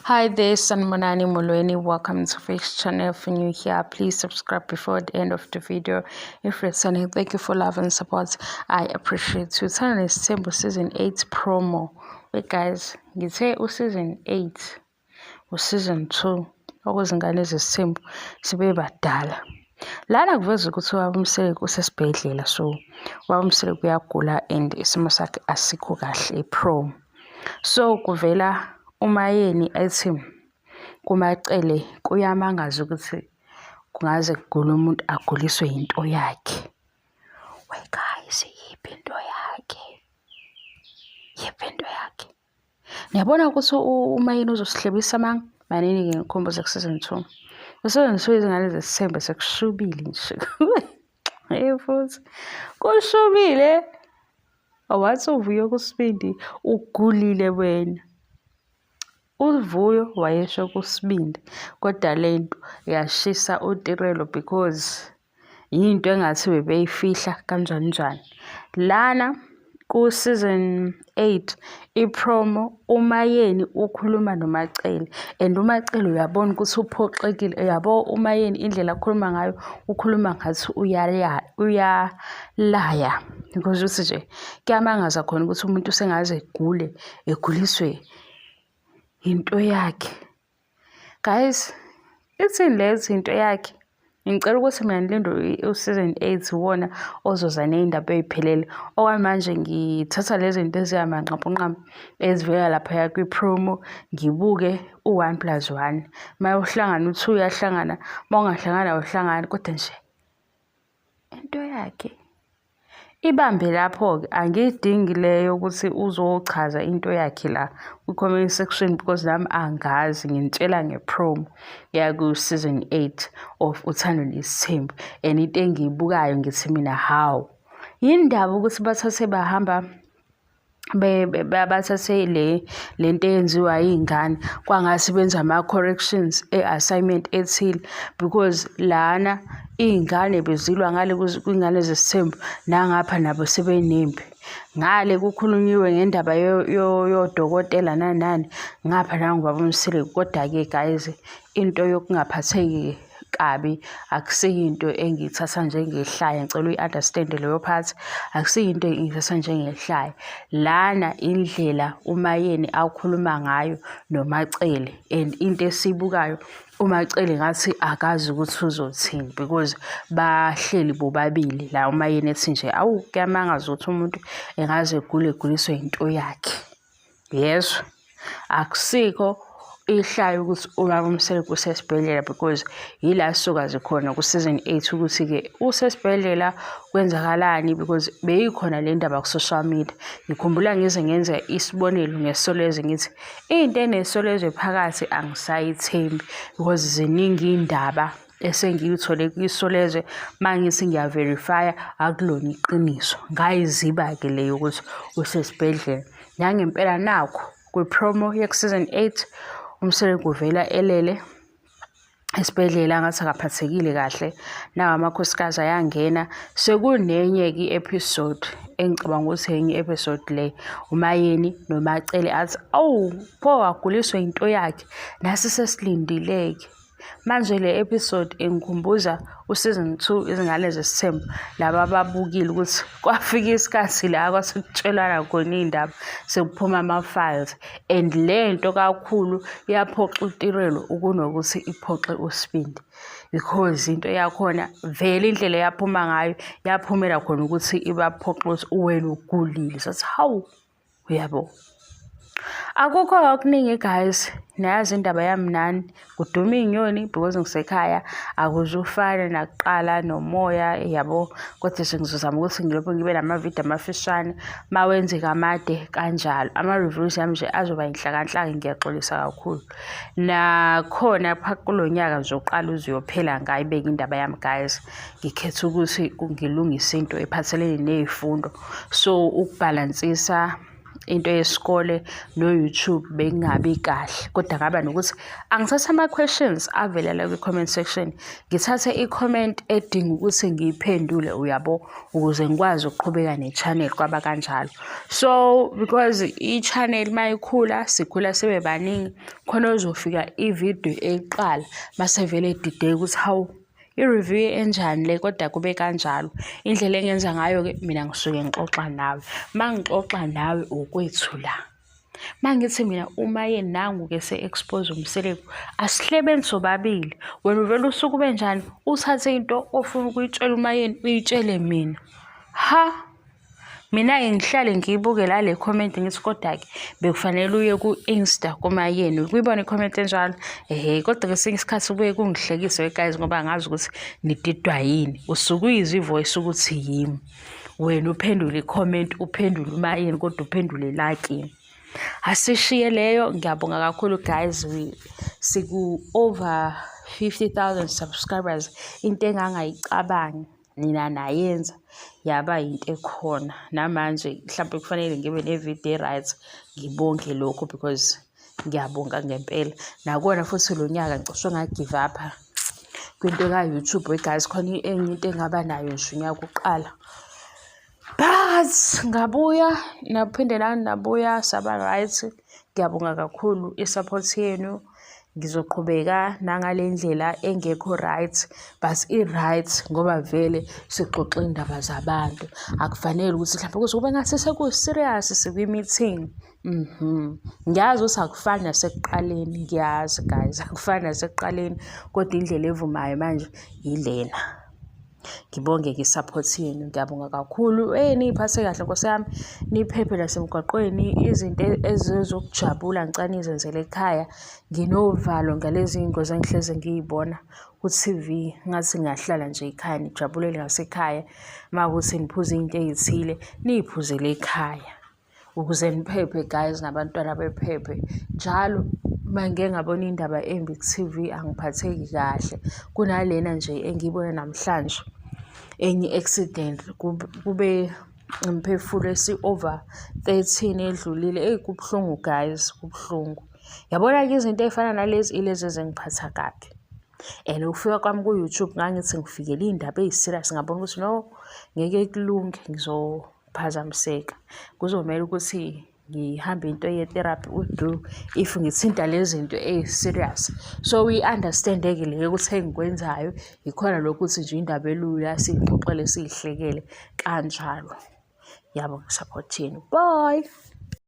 Hi there, Sanibonani Molweni. Welcome to Face Channel. If you're new here, please subscribe before the end of the video. If you're returning, thank you for love and support. I appreciate you. Uthando Nesithembu season 8 promo. Wait guys, ngithe u-season 8, u-season 2 okuzingane zesithembu sibe badala. Lana kuveza ukuthi ubaba uMseleku usesibhedlela, so ubaba uMseleku uyagula and isimo sakhe asikho kahle i-promo. So kuvela uMayeni ethi kuMaCele kuyamangaza ukuthi kungaze kugule umuntu aguliswe yinto yakhe. We guys, yiphi into yakhe? Yiphi into yakhe? Niyabona ukuthi uMayeni uzosihlebisa amanga? Manini-ke ngikhumbuze ku-season 2. Ku-season 2 izingane zesithembu sekushubile nje. Hey futhi kushubile. Awathi uVuyo kuSibindi ugulile wena. UVuyo wayesho kuSibindi kodwa lento yashisa uTirelo because yinto engathi bebeyifihla kanjani njani. Lana ku-season 8 i-promo uMayeni ukhuluma noMaCele and uMaCele uyabona ukuthi uphoxekile. Uyabo uMayeni indlela akhuluma ngayo, ukhuluma ngathi uyalaya because uthi nje kuyamangaza khona ukuthi umuntu usengaze egule eguliswe into yakhe. Guys, ithini le ethi into yakhe? Ngicela ukuthi mina ngilinde u-season 8 iwona ozoza ney'ndaba ey'phelele. Okwamanje ngithatha lezi zinto eziyamanqampunqampu ezivela laphaya kwi-promo, ngibuke u-one plus one. Uma uhlangana u-two uyahlangana, uma ungahlangani awuhlangani, kodwa nje into yakhe ibambe lapho-ke. Angiyidingi le yokuthi uzochaza into yakhe la kwi-comment section because nami angazi, nginitshela nge-promo yaku-season 8 of Uthando Nesithembu. And into engiyibukayo ngithi mina hawu, yini ndaba ukuthi bathathe bahamba bathathe le nto eyenziwa iy'ngane kwangathi benza ama-corrections e-assignment ethile because lana iy'ngane bezilwa ngale kwiy'ngane zesithembu nangapha nabo sebenempi. Ngale kukhulunyiwe ngendaba yodokotela nani nani, ngapha nangu ubaba uMseleku. Kodwa-ke guys, into yokungaphatheki kabi akusiyinto engiyithatha njengehlaya, ngicela uyi-understand-e leyo part. Akusiyinto engiyithatha njengehlaya. Lana indlela uMayeni akhuluma ngayo noMaCele and into esiyibukayo uMaCele ngathi akazi ukuthi uzothini because bahleli bobabili la uMayeni ethi nje awu kuyamangaza ukuthi umuntu engaze egule eguliswe into yakhe. Yezwa, akusikho ihlaya ukuthi ubaba uMseleku usesibhedlela because yila sisuka khona ku-season 8 ukuthi-ke usesibhedlela kwenzakalani because beyikhona le ndaba ku-social media. Ngikhumbula ngize ngenze isibonelo ngeSolezwe ngithi into eneSolezwe phakathi angisayithembi because ziningi iy'ndaba esengiyithole kwiSolezwe uma ngithi ngiya-verify-a akulona iqiniso. Ngayiziba-ke le yokuthi usesibhedlela. Nangempela nakhu kwi-promo yaku-season 8 uMseleku uvela elele esibhedlela ngathi akaphathekile kahle. Nawo amakhosikazi ayangena. Sekunenye-ke i-episode engicabanga ukuthi enye i-episode le uMayeni noMaCele athi awu pho waguliswa into yakhe nasi sesilindile-ke. Manje le episode ingikhumbuza u-season 2 izingane zesithembu laba ababukile ukuthi kwafika isikhathi la kwasekutshelwana khona iy'ndaba sekuphuma ama-files and le nto kakhulu iyaphoxa uTirelo ukunokuthi iphoxe uSibindi because into yakhona vele indlela eyaphuma ngayo yaphumela khona ukuthi ibaphoxe ukuthi wena ugulile. Sathi hawu, uyabo. Akukho okuningi guys, niyazi indaba yami nani, kuduma iy'nyoni because ngisekhaya akuzufana nakuqala nomoya yabo, kodwa nje ngizozama ukuthi ngilokhu ngibe namavidiyo amafishane mawenzeka amade kanjalo. Ama-reviews ami nje azoba inhlakanhlaka, ngiyaxolisa kakhulu. Nakhona kulo nyaka nje uqala uze uyophela ngayibeka indaba yami guys, ngikhetha ukuthi ngilungise into ephathelene ney'fundo. So ukubhalansisa Into yesikole no-YouTube bekungabi kahle, kodwa ngaba nokuthi angithathe ama-questions avela la kwi-comment section, ngithathe i-comment edinga ukuthi ngiyiphendule, uyabo, ukuze ngikwazi ukuqhubeka ne-channel, kwaba kanjalo. So because i-channel mayikhula, sikhula sibe baningi, khona ozofika ividiyo eqala mase vele edideka ukuthi hawu, i-review enjani le, kodwa kube kanjalo. Indlela engenza ngayo-ke mina ngisuke ngixoxa nawe. Uma ngixoxa nawe ukwethu la. Uma ngithi mina uMayeni nangu-ke se-expose uMseleku, asihlebeni sobabili. Wena uvele usuke ube njani, uthathe into ofuna ukuyitshela uMayeni uyitshele mina. Ha! Mina-ke ngihlale ngiyibuke la le comment ngithi kodwa-ke bekufanele uye ku-Insta kuMayeni ukuyibona i-comment enjalo. Ehhe, kodwa kwesinye isikhathi kubuye kungihlekise guys ngoba angazi ukuthi nididwa yini. Usuke uyizwa i-voice ukuthi yimi. Wena uphendule i-comment, uphendule uMayeni kodwa uphendule la kimi. Asishiye leyo, ngiyabonga kakhulu guys, siku over 50,000 subscribers, into engangayicabangi nina nayenza yaba yinto ekhona. Namanje mhlampe kufanele ngibe ne-video e-right ngibonge lokho because ngiyabonga ngempela. Nakona futhi lo nyaka ngicishe nga-give up-a kwinto ka-YouTube we guys, khona enye into engaba nayo nje unyaka uqala. But ngabuya naphinde nami nabuya saba right. Ngiyabonga kakhulu i-support yenu. Ngizoqhubeka nangale ndlela engekho right, but i-right ngoba vele sixoxa iy'ndaba zabantu. Akufanele ukuthi mhlampe kuze kube ngathi seku-serious sikwi-meeting. Ngiyazi ukuthi akufani nasekuqaleni, ngiyazi guys, akufani nasekuqaleni, kodwa indlela evumayo manje yilena. Ngibonge-ke i-support yenu, ngiyabonga kakhulu. Eyi, niy'phathe kahle nkosi yami, niphephe nasemgwaqweni, izinto ezizokujabula ngicela nizenzele ekhaya. Nginovalo ngalezi iy'ngozi engihlezi ngiy'bona ku-T_V, ngathi ningahlala nje ekhaya nijabulele ngasekhaya. Uma kuwukuthi niphuza iy'nto ey'thile, niy'phuzele ekhaya. Ukuze niphephe guys, nabantwana bephephe. Njalo uma ngike ngabona indaba embi ku-T_V angiphatheki kahle. Kunalena nje engiyibone namhlanje, enye i-accident kube imiphefumulo esi-over 13 edlulile. Eyi kubuhlungu guys, kubuhlungu. Yabona-ke izinto ey'fana nalezi ilezi ezingiphatha kabi. And ukufika kwami ku-YouTube ngangithi ngifikele iy'ndaba eyi-serious, ngabona ukuthi no, ngeke kulunge ngizophazamiseka. Kuzomele ukuthi ngihambe into ye-therapy udu if ngithinta lezi zinto eyi-serious. So uyi-understand-e-ke le ukuthi engikwenzayo yikhona lokhu ukuthi nje indaba elula siy'xoxele siy'hlekele kanjalo. Ngiyabonga i-support yenu. Bye.